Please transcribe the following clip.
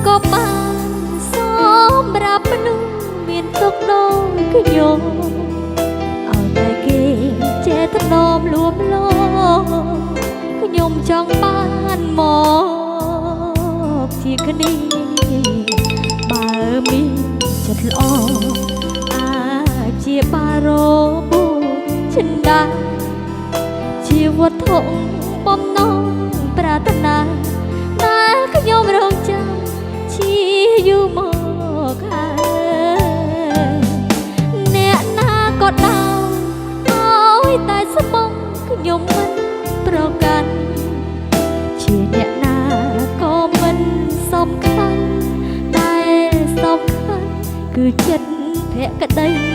ក៏បានសម្រាប់មនុស្សមានទុកដូចខ្ញុំឲ្យតែគេចេះថ្នមលួមលោមខ្ញុំចង់បានមកជាគ្នាបើមានចិត្តល្អអាចជាបារបួចិនដាជាវត្ថុបំណងប្រាថ្នាដែលខ្ញុំរងចាំជាយូរមកហើយអ្នកណាក៏ដោយឲ្យតែស្មងខ្ញុំមិនប្រកាន់ជាអ្នកណាក៏មិនសំខាន់តែសំខាន់គឺចិត្តភក្តី